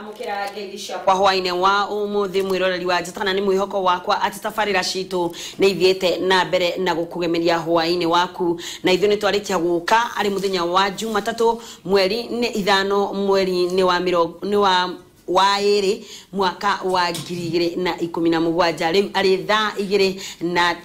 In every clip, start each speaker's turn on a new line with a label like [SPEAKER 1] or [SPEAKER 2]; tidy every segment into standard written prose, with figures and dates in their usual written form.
[SPEAKER 1] Amũkĩra ngeithi ciakwa hwainĩ wa ũmũthĩ mwĩroreri wa Njata, na nĩ mwĩhoko wakwa atĩ tabarĩra citũ nĩ ithiĩte na mbere na gũkũgemeria hwainĩ waku, na ithuĩ nĩ twarĩkia gũka arĩ mũthenya wa Jumatatũ mweri nĩ 5 mweri nĩ wa mĩrongo nĩ wa 2 mwaka wa 2017 rĩu arĩ thaa 2 na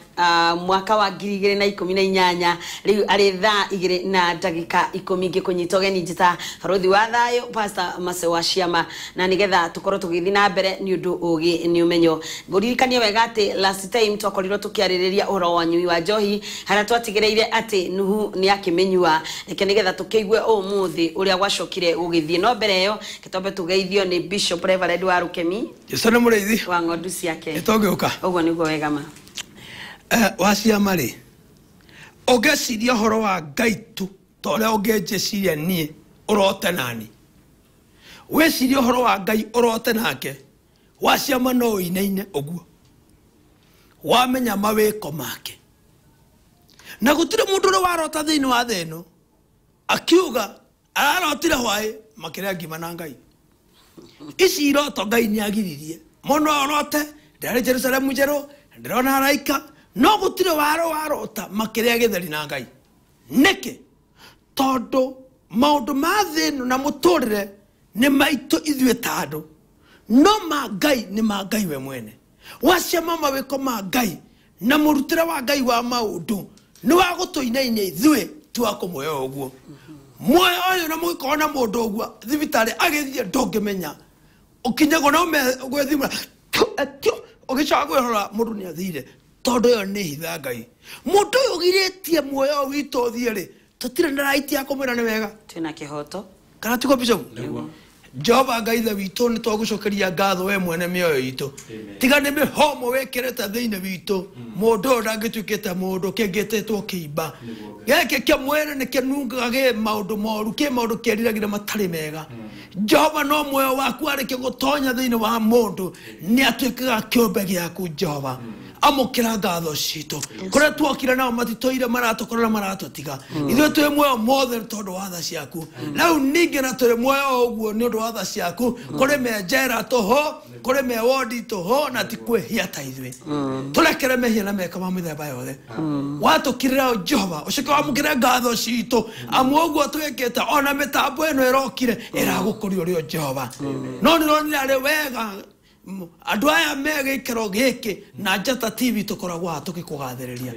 [SPEAKER 1] mwaka wa 2018 rĩu arĩ thaa 2 na ndagĩka 10 ngĩkũnyita ũgeni Njata barothi wa thayũ Pastor Mase wa Ciama, na nĩgetha tũkorwo tũgĩthiĩ na mbere nĩ ũndũ ũgĩ nĩ ũmenyo. Ngũririkanie wega atĩ last time twakorirwo tũkĩarĩrĩria ũhoro wa ũnyui wa njohi harĩa twatigĩrĩire atĩ Nuhu nĩ akĩmĩnyua. Reke nĩgetha tũkĩigue ũmũthĩ ũrĩa gwacokire gũgĩthiĩ, no mbere ĩyo gĩtombe tũgeithio nĩ Bishop Reverend wa Rukemi.
[SPEAKER 2] Jesu nĩ mũrĩithi
[SPEAKER 1] wa ng'ondu ciake.
[SPEAKER 2] Nĩtũngĩũka.
[SPEAKER 1] Ũguo nĩguo wega ma.
[SPEAKER 2] Wa ciama rĩ, ũngĩciria ũhoro wa Ngai tu ta ũrĩa ũngĩnjĩciria niĩ ũrote nani, wĩcirie ũhoro wa Ngai ũrote nake, wa ciama no ũinaine ũguo wamenya mawĩko make. Na gũtirĩ mũndũ ũrĩ warota thĩinĩ wa thĩ ĩno akiuga ararotire hwaĩ makĩrĩa ngima na Ngai. Ici iroto Ngai nĩagiririe mũndũ orote ndĩrarĩ Jerusalemu njerũ, ndĩrona araika, no gũtirĩ waro warota makĩrĩa gĩtheri na Ngai. Nĩkĩ? Tondũ maũndũ ma thĩ ĩno na mũtũrĩre nĩ maitũ ithuĩ ta andũ, no ma Ngai nĩ ma Ngai we mwene. Waciama mawĩko ma Ngai na mũrutĩre wa Ngai wa maũndũ nĩ wa gũtũinainia ithuĩ ti wa kũmuoya ũguo. Muoyo ũyũ na mũgĩkorwo na mũndũ ũguo thibitarĩ agĩthiĩ ndũngĩmenya, ũkinyagwo no gwĩthimũra ũgĩcoka kwĩrora mũndũ nĩ athire, tondũ ĩyo nĩ hitho ya Ngai. Mũndũ ũyũ ũgirĩtie muoyo witũ ũthiĩ rĩ, tũtirĩ na right ya kũmwĩra nĩ wega.
[SPEAKER 1] Twĩna kĩhoto.
[SPEAKER 2] Kana tiguo Bishop? Jehova Ngai ithe witũ nĩ twagũcokeria ngatho we mwene mĩoyo itũ. Tiga nĩ mĩhomo wĩkĩrĩte thĩinĩ witũ, mũndũ ũyũ ndangĩtuĩkĩte mũndũ kĩngĩtĩtwo kĩimba. Gĩkĩ kĩa mwĩrĩ nĩ kĩnungaga gĩ maũndũ moru, kĩ maũndũ kĩriragĩra matarĩ mega. Jehova no muoyo waku arĩkia gũtonya thĩinĩ wa mũndũ nĩ atuĩkaga kĩũmbe gĩaku. Jehova amũkĩra ngatho citũ. Kũrĩa tuokire nao matitũire maratũkora na maratũtiga, ithuĩ twĩ muoyo mothe tondũ wa tha ciaku. Rĩu ningĩ na tũrĩ muoyo ũguo nĩ ũndũ wa tha ciaku, kũrĩ me njera tũhũ, kũrĩ me wondi tũhũ, na ti kwĩhia ta ithuĩ. Tũrekere mehia na meka ma mĩthemba yothe. Watũkirĩra Jehova ũcoke wamũkĩre ngatho citũ, amu ũguo twĩkĩte ona mĩtambo ĩno ĩrokire ĩragũkũria ũrĩ o Jehova. No nĩronire arĩ wega andũ aya me gĩikaro gĩkĩ na Njata TV tũkoragwo haha tũgĩkũgathĩrĩria.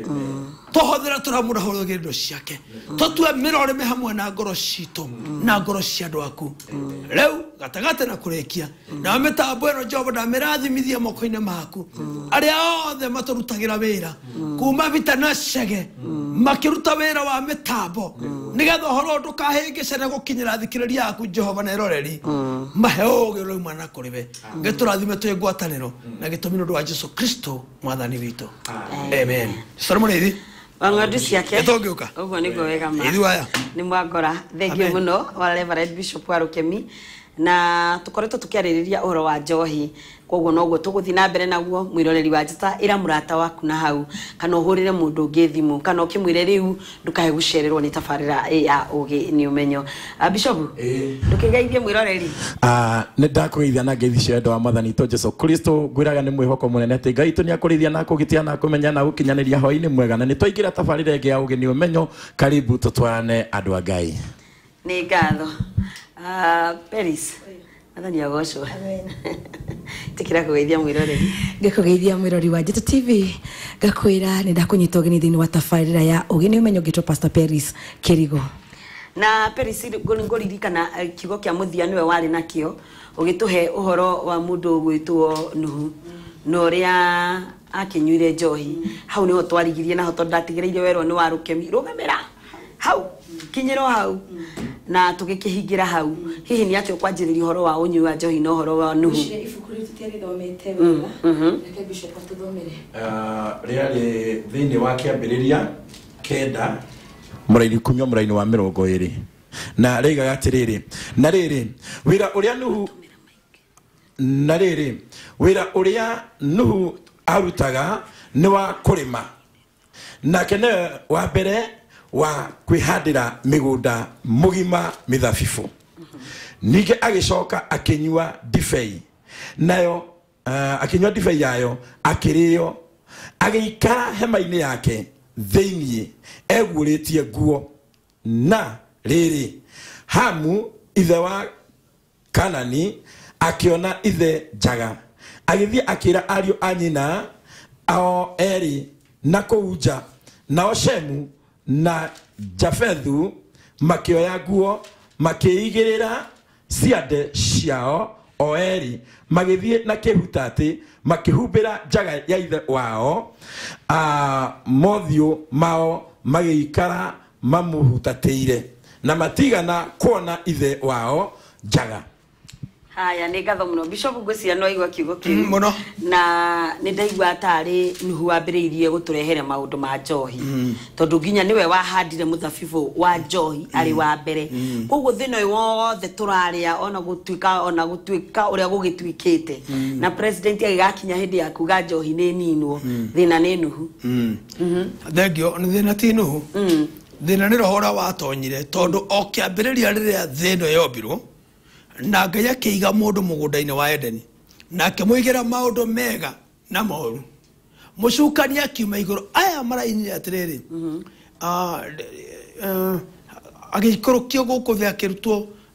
[SPEAKER 2] Tũhũthĩre tũramũrahũrĩria indo ciake, tũtue mĩrorĩme hamwe na ngoro citũ na ngoro cia andũ aku. Rĩu gatagatĩ na kũrĩkia na mĩtambo ĩno Jehova ndamĩrathimithia moko-inĩ maku, arĩa othe matũrutagĩra wĩra kuma Vita na Chege makĩruta wĩra wa mĩtambo nĩgetha ũhoro ndũkahĩngĩcane gũkinyĩra thikĩrĩria aku Jehova na eroreri mahe ũũgĩ ũrauma na kũrĩ we. Gĩtũrathime twĩ ngwatanĩro na gĩtũmi nĩ ũndũ wa Jesu Kristo mwathani witũ. Amen. Soro mũrĩithi
[SPEAKER 1] wa ng'ondu ciake.
[SPEAKER 2] Nĩtũngĩũka.
[SPEAKER 1] Ũguo nĩguo wega ma.
[SPEAKER 2] Ithuĩ aya.
[SPEAKER 1] Nĩ mwangora. Thengiũ mũno wa Reverend Bishop wa Rukemi, na tũkoretwo tũkĩarĩrĩria ũhoro wa njohi, koguo noguo tũgũthiĩ na mbere naguo. Mwĩroreri wa Njata, ĩra mũrata waku na hau, kana ũhũrĩre mũndũ ũngĩ thimũ, kana ũkĩmwĩre rĩu ndũkae gũcererwo nĩ tabarĩra ya ũgĩ nĩ ũmenyo. Bishop, ndũkĩgeithie mwĩroreri.
[SPEAKER 3] Nĩ ndakũgeithia na ngeithi cia wendo wa Mwathani witũ Jesu Kristo. Ngwĩraga nĩ mwĩhoko mũnene atĩ Ngai witũ nĩ akũrĩithia na akũgitĩra na akũmenya na agũkinyanĩria hwaĩ-inĩ mwega, na nĩ twaingĩra tabarĩra ĩngĩ ya ũgĩ nĩ ũmenyo. Karibu tũtwarane andũ a Ngai.
[SPEAKER 1] Nĩ ngatho. Peris, Mwathani agocwo. Tikira kũgeithia mwĩroreri.
[SPEAKER 4] Ngĩkũgeithia mwĩrori wa Njata TV, ngakwĩra nĩ ndakũnyita ũgeni thĩinĩ wa tabarĩra ya ũgĩ nĩ ũmenyo ngĩtwo Pastor Peris Kĩrigo.
[SPEAKER 1] Na Peris, ngũririkana kiugo kĩa mũthia nĩwe warĩ nakĩo ũgĩtũhe ũhoro wa mũndũ ũgwĩtwo Nuhu na ũrĩa akĩnyuire njohi. Hau nĩho twarigirie naho tondũ ndatigĩrĩire werwo nĩ wa Rukemi, rũgamĩra hau, kinyĩrwo hau, na tũgĩkĩhingĩra hau. Hihi nĩ atĩa ũkwanjĩrĩria ũhoro wa ũnyui wa njohi na ũhoro wa Nuhu?
[SPEAKER 4] Ibuku rĩu tũtiarĩthomete wega. Reke Bishop atũthomere.
[SPEAKER 3] Rĩarĩ thĩinĩ wa kĩambĩrĩria 9 mũraini kumia mũraini wa 20, na rĩigaga atĩrĩrĩ, na rĩrĩ wĩra ũrĩa Nuhu, na rĩrĩ wĩra ũrĩa Nuhu arutaga nĩ wa kũrĩma, nake nĩwe wa mbere wa kwĩhandĩra mĩgũnda mũgima mĩthabibũ. Ningĩ agĩcoka akĩnyua ndibei nayo, akĩnyua ndibei yayo, akĩrĩo, agĩikara hema-inĩ yake thĩiniĩ eguũrĩtie nguo. Na rĩrĩ, Hamu ithe wa Kanani akĩona ithe njaga, agĩthiĩ akĩra ariũ a nyina ao erĩ na kũu nja. Nao Shemu na Jafethu makĩoya nguo, makĩigĩrĩra ciande ciao o erĩ, magĩthiĩ na kĩhutatĩ, makĩhumbĩra njaga ya ithe wao, mothiũ mao magĩikara mamũhutatĩire, na matigana kuona ithe wao njaga.
[SPEAKER 1] Haya, nĩ ngatho mũno Bishop, ngwĩciria no aigua kiugo kĩu
[SPEAKER 2] Mũno.
[SPEAKER 1] Na nĩ ndaigua tarĩ Nuhu wambĩrĩirie gũtũrehere maũndũ ma njohi, tondũ nginya nĩwe wahandire mũthabibũ wa njohi arĩ wa mbere. Koguo thĩna ũyũ wothe tũrarĩa, ona gũtuĩka ũrĩa gũgĩtuĩkĩte na president agĩgakinya hĩndĩ ya kuga njohi nĩ ninwo, thĩna nĩ Nuhu.
[SPEAKER 2] Thengio. Nĩ thĩna ti Nuhu, thĩna nĩ roho ũrĩa watonyire, tondũ o kĩambĩrĩria rĩrĩa thĩ ĩno yombirwo na Ngai akĩiga mũndũ mũgũnda-inĩ wa Edeni na akĩmũigĩra maũndũ mega na moru, mũcukani akiuma igũrũ. Aya marainire atĩrĩrĩ, agĩikũrũkio gũkũ thĩ,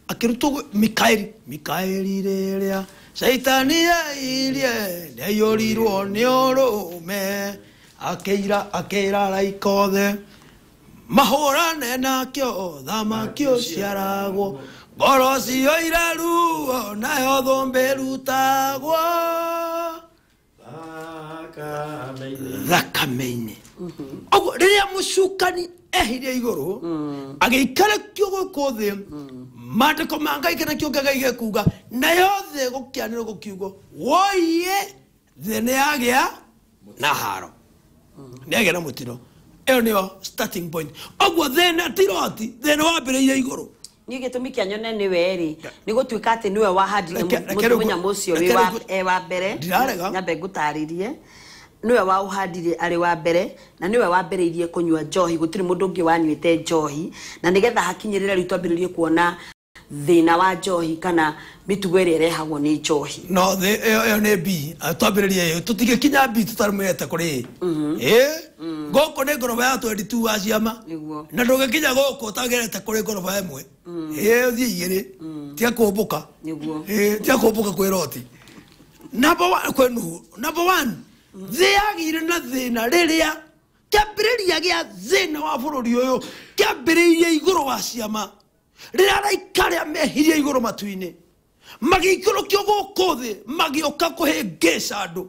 [SPEAKER 2] akĩrutwo Mikaeli. Mikaeli rĩrĩa Caitani yairie, nĩaiyũrirwo nĩ ũrũme, akĩira araika othe mahũrane nakĩo. Thamaki ũciaragwo ngoro cioire ruo, nayo thũmbĩ ĩrutagwo thakame-inĩ. Ũguo rĩrĩa mũcukani ehirie igũrũ agĩikarakio gũkũ thĩ, maandĩko ma Ngai kana kĩo Ngai gĩkuga, nayo thĩ gũkĩanĩrwo gũkiugwo woiye, thĩ nĩ yagĩa na haro, nĩ yagĩa na mũtino. Ĩyo nĩyo starting point. Ũguo thĩna ti Loti, thĩna wambĩrĩire igũrũ.
[SPEAKER 1] Niĩ gĩtũmi kĩa nyone nĩwe rĩ, nĩ gũtuĩka atĩ nĩwe wahandire
[SPEAKER 2] Reke rĩu
[SPEAKER 1] mũnyamũ ũcio wĩ
[SPEAKER 2] reke
[SPEAKER 1] wa
[SPEAKER 2] rĩu
[SPEAKER 1] e wa mbere.
[SPEAKER 2] Ndirarega.
[SPEAKER 1] Nyambe ngũtarĩrie, nĩwe waũhandire arĩ wa mbere na nĩwe wambĩrĩirie kũnyua njohi. Gũtirĩ mũndũ ũngĩ wanyuĩte njohi, na nĩgetha hakinyĩrĩre rĩu twambĩrĩrie kuona thĩna wa njohi kana mĩtugo ĩrĩa ĩrehagwo nĩ njohi.
[SPEAKER 2] No thĩ ĩyo nĩ B. Twambĩrĩrie ĩyo, tũtingĩkinya B tũtarũmĩrĩte kũrĩ ĩ gũkũ nĩ ngoroba ya 22 wa ciama.
[SPEAKER 1] Nĩguo.
[SPEAKER 2] Na ndũngĩkinya gũkũ ũtagerete kũrĩ ngoroba ĩmwe, ĩ ũthiĩ igĩrĩ, tiga kũmbũka.
[SPEAKER 1] Nĩguo.
[SPEAKER 2] Ĩ tiga kũmbũka kwĩ Loti. Number one, kwĩ Nuhu. Number one, thĩ yagĩire na thĩna rĩrĩa kĩambĩrĩria gĩa thĩna wa bũrũri ũyũ kĩambĩrĩirie igũrũ wa ciama, rĩrĩa araika arĩa mehirie igũrũ matu-inĩ magĩikũrũkio gũkũ thĩ, magĩũka kũhĩngĩca andũ.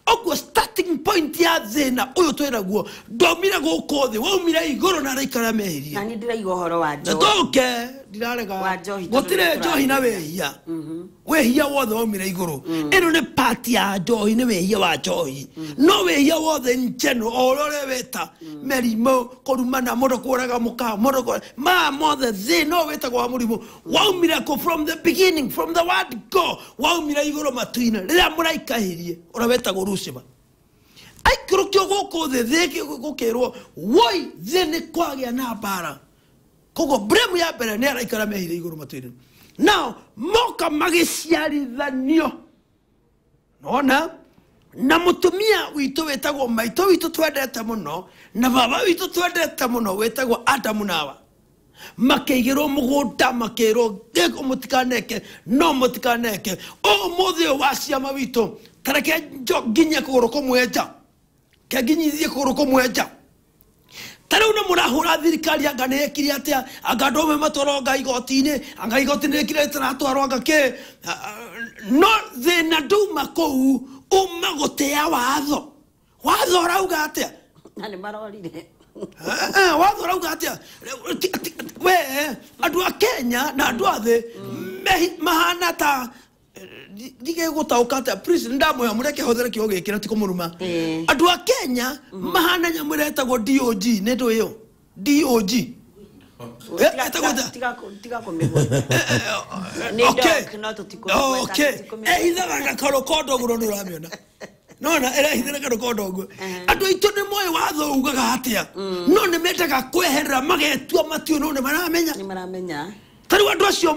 [SPEAKER 2] Ũguo starting point ya thĩna ũyũ twĩnaguo ndwaumire gũkũ thĩ, waumire igũrũ na araika arĩa mehirie.
[SPEAKER 1] Na niĩ ndĩraiga ũhoro wa
[SPEAKER 2] Na
[SPEAKER 1] njohi.
[SPEAKER 2] tũke ndirarega.
[SPEAKER 1] Wa njohi, tondũ
[SPEAKER 2] Gũtirĩ
[SPEAKER 1] nĩ
[SPEAKER 2] njohi na
[SPEAKER 1] tũrarĩrĩria.
[SPEAKER 2] wĩhia, wĩhia wothe waumire igũrũ. Ĩno nĩ part ya njohi, nĩ wĩhia wa njohi, no wĩhia wothe in general, o ũrĩa ũrĩa wĩta mĩrimũ, kũrumana, mũndũ kũraga mũka, mũndũ maya mothe, thĩ no wĩtagwo wa mũrimũ, waumire kũ? From the beginning, from the word go, waumire igũrũ matu-inĩ rĩrĩa mũraika hirie ũrĩa wĩtagwo Lucifer aikũrũkio gũkũ thĩ, thĩ gũkĩrwo woi, thĩ nĩ kwagĩa na mbara. Koguo blame ya mbere nĩ araikara mehire igũrũ matu-inĩ, nao moka magĩciarithanio nona na mũtumia witũ wĩtagwo maitũ witũ twendete mũno na baba witũ twendete mũno wĩtagwo Adamu na Hawa, makĩigĩrwo mũgũnda, makĩrwo gĩko mũtikaneke, no mũtikaneke. Ũmũthĩ ũyũ wa ciama witũ, tareke nginye kũgũrũ kũmwe nja, ke nginyithie kũgũrũ kũmwe nja. Ta rĩu nĩ mũrahũra thirikari, anga nĩ ĩkire atĩa, anga andũ amwe matwarwo anga igoti-inĩ, anga igoti-inĩ rĩkire rĩtaratwarwo, anga kĩ. No thĩna nduma kũu, uma gũtĩa watho. Watho ũrauga atĩa?
[SPEAKER 1] Na nĩ marorire.
[SPEAKER 2] Watho ũrauga atĩa? We andũ a Kenya na andũ a thĩ mahana ta ndigĩgũtaũka atĩa. Please, nĩndamwĩra mũreke hũthĩre kiugo gĩkĩ na ti kũmũruma. Andũ a Kenya mahana nyamũ ĩrĩa ĩtagwo dog. Nĩ ndũ ĩyo dog? Ĩtagwo atĩa?
[SPEAKER 1] Tiga kũmĩgweta. Nĩ dog, no tũtikũmĩgweta, tũtikũmĩgweta.
[SPEAKER 2] Ehithaga na karũkondo ũguo, nĩ ũramĩona nona ĩrehithĩra karũkondo ũguo. Andũ aitũ nĩ moĩ watho ugaga atĩa, no nĩ mendaga kweherera, magetua matiũ, no nĩ maramenya.
[SPEAKER 1] Nĩ maramenya.
[SPEAKER 2] Tarĩu andũ acio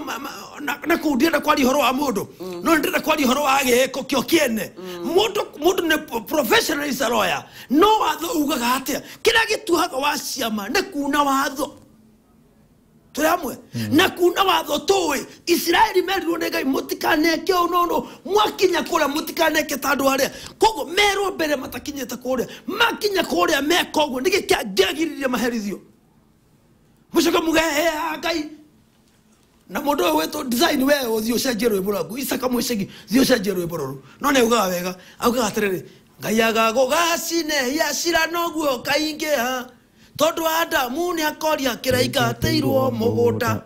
[SPEAKER 2] na kũu ndienda kwaria ũhoro wa mũndũ, no ndĩrenda kwaria ũhoro wa gĩko kĩo kĩene. Mũndũ nĩ professional is a lawyer, no watho ugaga atĩa? Kĩrĩa gĩtuaga wa ciama nĩ kuna watho. Tũrĩ hamwe na kuna watho tũĩ Isiraeli merirwo nĩ Ngai mũtikaneke ũũ no mwakinya kũrĩa mũtikaneke ta andũ arĩa. Koguo merwo mbere matakinyĩte kũrĩa, makinya kũrĩa meka ũguo nĩkĩ kĩangĩagiririe maherithio? Mũcoke muge he Ngai na mũndũ ũyũ wĩtwo design we ũthiĩ ũcenjie rwĩmbo rwaku Isaka Mũicegi thiĩ ũcenjie rwĩmbo rũrũ. No nĩ augaga wega, augaga atĩrĩrĩ, Ngai agagũgacinehia cira noguo kaingĩha tondũ Adamu nĩakoria kĩrĩa aingatĩirwo mũgũnda.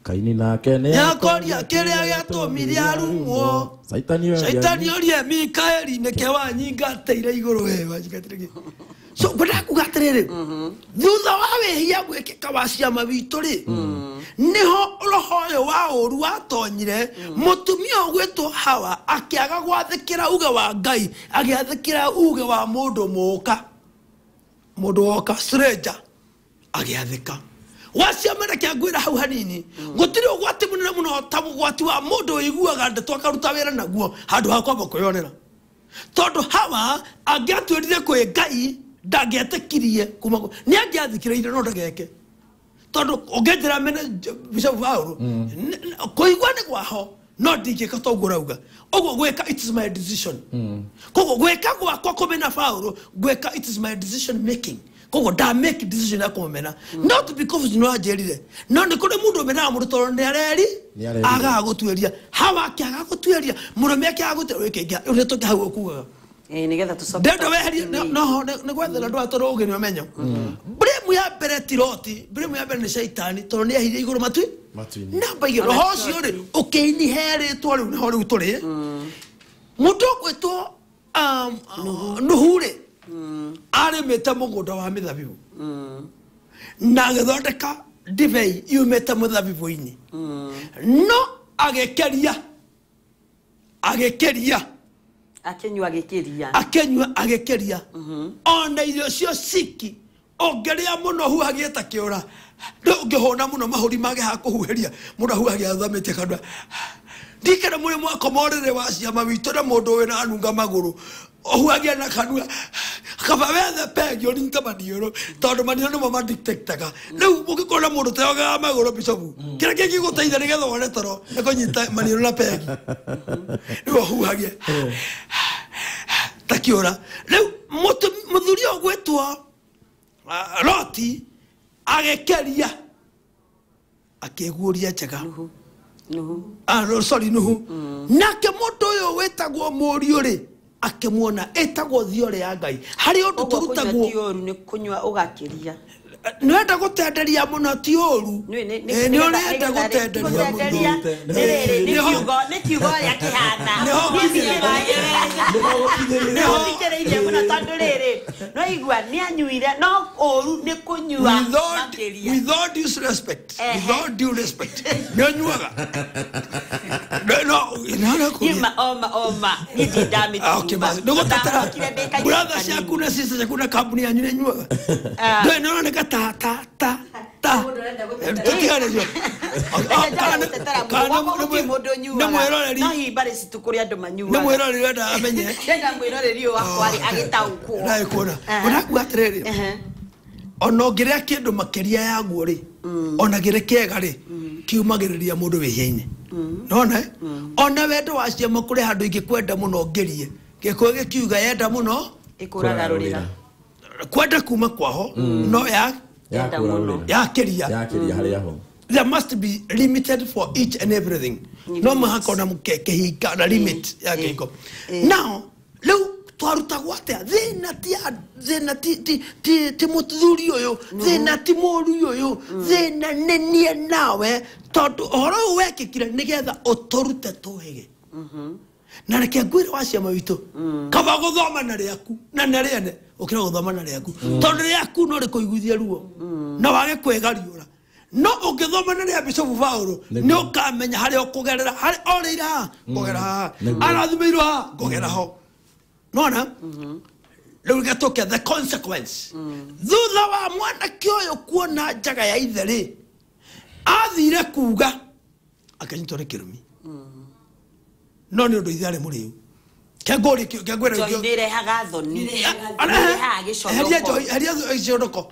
[SPEAKER 3] Kaini nake
[SPEAKER 2] nĩakoria kĩrĩa gĩatũmire arumwo. Caitani orie Mikaeli nĩkĩ wanyingatĩire igũrũ we wanyingatĩire kĩ? So ngwendaga kuga atĩrĩrĩ, thutha wa wĩhia gwĩkĩka wa ciama witũ rĩ, nĩho roho ũyũ wa ũru watonyire. Mũtumia ũgwĩtwo Hawa akĩaga gwathĩkĩra uge wa Ngai, agĩathĩkĩra uge wa mũndũ mũka, mũndũ woka stranger agĩathĩka. Waciama reke ngwĩra hau hanini, gũtirĩ ũgwati mũnene mũno ta ũgwati wa mũndũ ũiguaga ndeto akaruta wĩra naguo handũ ha kwamba kwĩyonera. Tondũ Hawa angĩatuĩrire kwĩ Ngai ndangĩetĩkirie kuma nĩ angĩathikĩrĩire no ndageke. Tondũ ũngĩnjĩra mene Bishop Paul kũigua nĩ gwaho no ndingĩka toguo ũrauga. Ũguo gwĩka it is my decision. Koguo gwĩka gwakwa kũmena Paul, gwĩka it is my decision making. Koguo nda make decision ya kũmena not because nĩ wanjĩrire, no nĩ kũrĩ mũndũ ũmenaga mũndũ tondũ nĩ areri agaga gũtuĩria. Hawa akĩaga gũtuĩria, mũrũme akĩaga gũtuĩria, wĩkĩngĩa ũrĩa tũngĩ hau ũkugaga
[SPEAKER 1] nĩgetha tũcoke
[SPEAKER 2] ndenda weherie no nĩ gwethera andũ aya tondũ ũgĩ nĩ ũmenyo. Blame ya mbere ti Loti, blame ya mbere nĩ Shaitani tondũ nĩ ehirie igũrũ matu-inĩ. Namba igĩrĩ, roho ũcio rĩ ũkĩiniherĩtwo rĩu nĩho rĩu tũrĩ. Mũndũ ũgwĩtwo Nuhu rĩ arĩmĩte mũgũnda wa mĩthabibũ na agĩthondeka ndibei yumĩte mũthabibũ-inĩ, no agĩkeria
[SPEAKER 1] akĩnyua agĩkĩria
[SPEAKER 2] akĩnyua agĩkĩria. Ona irio cio ciki ũngĩrĩa mũno huhagie ta kĩũra, ndũngĩhũna mũno mahũri mage ha kũhuhĩria, mũndũ ahuhagia athamĩtie kanua. Ndikena mũrĩ mwakoma ũrĩrĩ wa ciama witũ na mũndũ wĩna anunga magũrũ ũhuhagia na kanua, kaba wethe pegi ũnyite maniũrũ tondũ maniũrũ nĩmo madictaga. Rĩu ũngĩkorwo na mũndũ ũteogaga magũrũ Bishop, kĩrĩa kĩngĩgũteithia nĩgetha wone toro nĩ kũnyita maniũrũ na pegi, rĩu ũhuhagia ta kĩũra. Rĩu mũthuri ũyũ ũgwĩtwo Loti agĩkeria akĩguũria njega. Nuhu. Nake mũndũ ũyũ wĩtagwo mũriũ rĩ akĩmuona ĩtagwo thiore ya Ngai. Harĩ ũndũ tũrutagwo
[SPEAKER 1] ti ũru nĩ kũnyua ũgakĩria.
[SPEAKER 2] Nĩwenda gũtenderia mũno ti ũru. Nĩ ũrenda gũtenderia mũno.
[SPEAKER 1] Nĩ kiugo ũrĩa kĩhana. Nĩho mũno tondũ rĩrĩ no igua nĩ anyuire no ũru nĩ kũnyua makĩria.
[SPEAKER 2] With all due respect, with all due respect, nĩ ũnyuaga. No,
[SPEAKER 1] oma niĩ ndindamĩtua.
[SPEAKER 2] Nĩ gũtetera brother ciaku na sister ciaku na kambuni yanyu nĩ nyuaga. Ndũĩ nĩ ũroneka ta ta ta tũtigane cio.
[SPEAKER 1] Nĩ
[SPEAKER 2] mwĩroreri
[SPEAKER 1] no hihi mbarĩ citũ kũrĩ andũ manyuaga.
[SPEAKER 2] Nĩ mwĩroreri wenda amenye.
[SPEAKER 1] Ndenda mwĩroreri ũyũ wakwa rĩ agĩtaũkwo.
[SPEAKER 2] Ndagĩkuona. Ũrakuga atĩrĩrĩ, ona ũngĩrĩa kĩndũ makĩria yaguo rĩ, ona kĩrĩ kĩega rĩ, kiumagĩrĩria mũndũ wĩhia-inĩ. Nona ona wendo wa ciama kũrĩ handũ ingĩkwenda mũno ngĩrie. Gĩkũyũ gĩkiuga yenda mũno
[SPEAKER 1] ĩkũraga rũrĩra.
[SPEAKER 2] Kwenda kuma kwaho no ya yakĩria
[SPEAKER 3] harĩa ho.
[SPEAKER 2] There must be limited for each and everything. No mũhaka ona kĩhinga na limit ya kĩhingo. Now rĩu twarutagwo atĩa? Thĩna ti thĩna ti mũthuri ũyũ, thĩna ti mũriũ ũyũ, thĩna nĩ niĩ nawe tondũ ũhoro ũyũ wekĩkire nĩgetha ũtũrute tũhĩge. Na reke ngwĩre wa ciama witũ, kaba gũthoma na rĩaku na na rĩene ũkĩra gũthoma na rĩaku tondũ rĩaku no rĩkũiguithie ruo na wage kwĩgariũra. No ũngĩthoma na rĩa Bishop Paul nĩ ũkamenya harĩa ũkũgerera, harĩa orĩire haha ngũgera haha, arathimĩirwo haha ngũgera ho. Nona rĩu gĩtũke the consequence. Thutha wa mwanake ũyũ kuona njaga ya ithe rĩ, Athire kuga akanyitwo nĩ kĩrumi. No nĩ ũndũ ithe arĩ mũrĩu. Kengori kengwere
[SPEAKER 1] njohi nĩ ĩrehaga thoni. Nĩ gĩconoko.
[SPEAKER 2] Heria gĩconoko.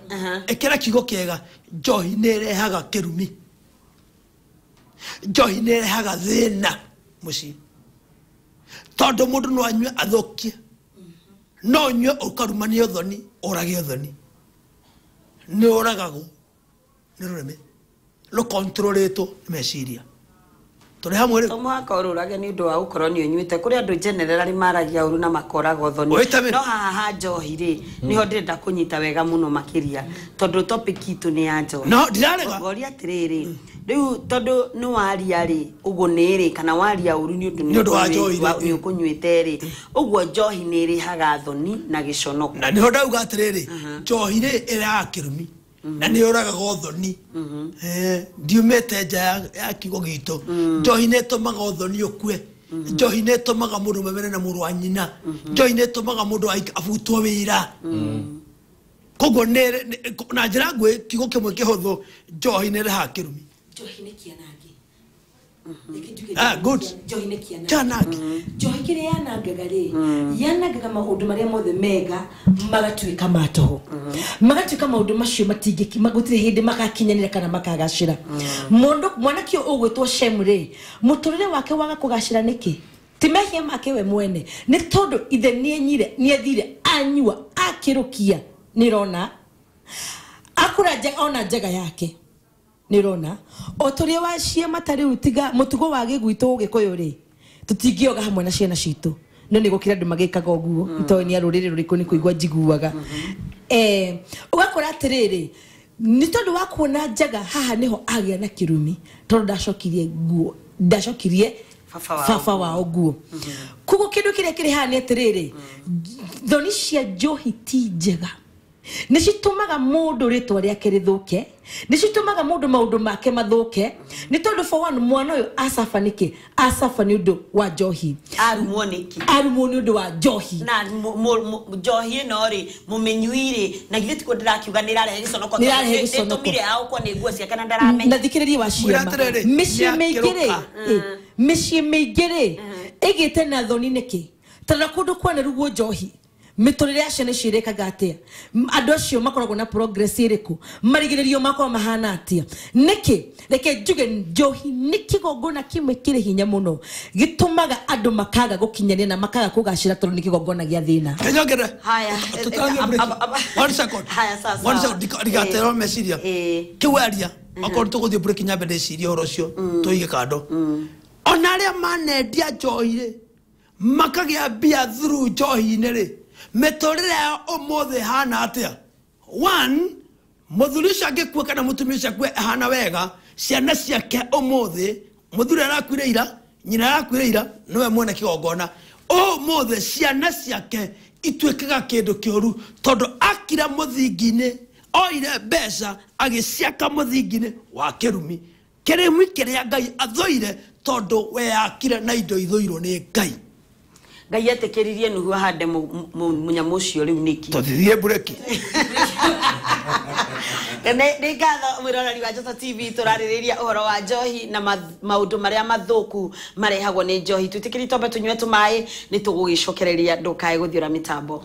[SPEAKER 2] Ĩkĩra kiugo kĩega, njohi nĩ ĩrehaga kĩrumi. Njohi nĩ ĩrehaga thĩna mũciĩ. Tondũ mũndũ no anyue athũkie. No ũnyue ũkarumania ũthoni, ũrage ũthoni. Nĩ ũragagwo nĩ rũrĩmĩ rũkontrolĩtwo nĩ meciria. Tũrĩ hamwe rĩu.
[SPEAKER 1] To mũhaka ũrũrage nĩ ũndũ wa gũkorwo nĩ ũnyuĩte. Kũrĩ andũ generally maragia ũru na makoraga ũthoni. No haha ha njohi rĩ, nĩho ndĩrenda kũnyita wega mũno makĩria tondũ topic itũ nĩ ya njohi.
[SPEAKER 2] No ndirarega.
[SPEAKER 1] Ngoria atĩrĩrĩ, rĩu tondũ nĩ waria rĩ, ũguo nĩ rĩ, kana waria ũru nĩ ũndũ
[SPEAKER 2] wa njohi
[SPEAKER 1] nĩ ũkũnyuĩte rĩ, ũguo njohi nĩ ĩrehaga thoni na gĩconoko.
[SPEAKER 2] Na nĩho ndauga atĩrĩrĩ, njohi rĩ ĩrehaga kĩrumi. Na nĩ ũragaga ũthoni. Ndiumĩte nja ya kiugo gitũ. Njohi nĩ ĩtũmaga ũthoni ũkue. Njohi nĩ ĩtũmaga mũndũ mamene na mũrũ wa nyina. Njohi nĩ ĩtũmaga mũndũ abutwo wĩra. Koguo na njĩra nguhĩ kiugo kĩmwe kĩhũthũ, njohi nĩ ĩrehaga kĩrumi.
[SPEAKER 4] Njohi nĩ kĩanangi.
[SPEAKER 2] Good.
[SPEAKER 4] Njohi nĩ kĩanangi.
[SPEAKER 2] Kĩanangi.
[SPEAKER 4] Njohi kĩrĩa yanangaga rĩ, yanangaga maũndũ marĩa mothe mega magatuĩka ma tũhũ. Magatuĩka maũndũ macio matingĩki, gũtirĩ hĩndĩ magakinyanĩra kana makagacĩra. Mũndũ mwanake ũyũ ũgwĩtwo Shem rĩ, mũtũrĩre wake waga kũgacĩra nĩkĩ? Ti mehia make we mwene, nĩ tondũ ithe nĩenyire, nĩethire anyua akĩrũkia, nĩrona akũra ona njaga yake. Nĩrona o tũrĩa wa ciama ta rĩu tiga mũtugo wa gĩgwitũ Gĩkũyũ rĩ, tũtingĩoga hamwe na ciana citũ. No nĩ gũkĩra andũ magĩkaga ũguo, itoĩ nĩ a rũrĩrĩ rũrĩkũ nĩ kũigua njiguaga. Ũgakora atĩrĩrĩ, nĩ tondũ wa kuona njaga haha nĩho agĩa na kĩrumi, tondũ ndacokirie nguo, ndacokirie baba wao nguo. Koguo kĩndũ kĩrĩa kĩrĩ haha nĩ atĩrĩrĩ, thoni cia njohi ti njega. Nĩ citũmaga mũndũ rĩtwa rĩake rĩthũke, nĩ citũmaga mũndũ maũndũ make mathũke, nĩ tondũ for one mwana ũyũ acaba nĩkĩ? Acaba nĩ ũndũ wa njohi.
[SPEAKER 1] Arumwo nĩkĩ?
[SPEAKER 4] Arumwo nĩ ũndũ wa njohi.
[SPEAKER 1] Na njohi ĩno rĩ, mũmĩnyui rĩ, na githĩ tikuo ndĩrakiuga nĩ ĩrarehe gĩconoko,
[SPEAKER 4] Nĩ ĩrarehe gĩconoko.
[SPEAKER 1] Nĩtũmire aũkwo nĩ nguo ciake na ndaramenya.
[SPEAKER 4] Na thikĩrĩria wa ciama. Mĩciĩ mĩingĩ rĩ, mĩciĩ mĩingĩ rĩ, ĩgĩte na thoni nĩkĩ? Tondũ kũndũ kwanarugwo njohi, mĩtũrĩre ya ciana icio ĩrekaga atĩa? Andũ acio makoragwo na progress ĩrĩkũ? Marigĩrĩrio makoragwo mahana atĩa? Nĩkĩ? Reke njuge njohi nĩ kĩgongona kĩmwe kĩrĩ hinya mũno gĩtũmaga andũ makaga gũkinyanĩra na makaga kũgacĩra tondũ nĩ kĩgongona gĩa thĩna.
[SPEAKER 2] Kanyongere.
[SPEAKER 1] Haya.
[SPEAKER 2] One second.
[SPEAKER 1] Haya, sawa.
[SPEAKER 2] One second. Ndigaterwo meciria. Kĩu aria, okorwo tũgũthiĩ break nyambe ndĩcirie ũhoro ũcio, tũige kando. Ona arĩa manendia njohi rĩ, makagĩa mbia through njohi-inĩ rĩ, mĩtũrĩre yao ũmũthĩ ĩhana atĩa? One, mũthuri ũcio angĩkua kana mũtumia ũcio akue ahana wega, ciana ciake ũmũthĩ, mũthuri arakuire ira, nyina arakuire ira, nĩwe mwene kĩgongona. Ũmũthĩ ciana ciake ituĩkaga kĩndũ kĩũru tondũ akira mũthingi-inĩ, oire mbeca agĩciaka mũthingi-inĩ wa kĩrumi. Kĩrumi kĩrĩa Ngai athũire tondũ weyakire na indo ithũirwo nĩ Ngai.
[SPEAKER 1] Ngai etĩkĩririe Nuhu ahande mũnyamũ ũcio rĩu nĩkĩ?
[SPEAKER 2] Tũthiĩ mbureki.
[SPEAKER 1] Nĩ ngatho mwĩroreri wa Njata TV, tũrarĩrĩria ũhoro wa njohi na maũndũ marĩa mathũku marehagwo nĩ njohi. Twĩtĩkĩrie twambe tũnyue tũmaĩ, nĩ tũgũgĩcokereria, ndũkae gũthiũra mĩtambo.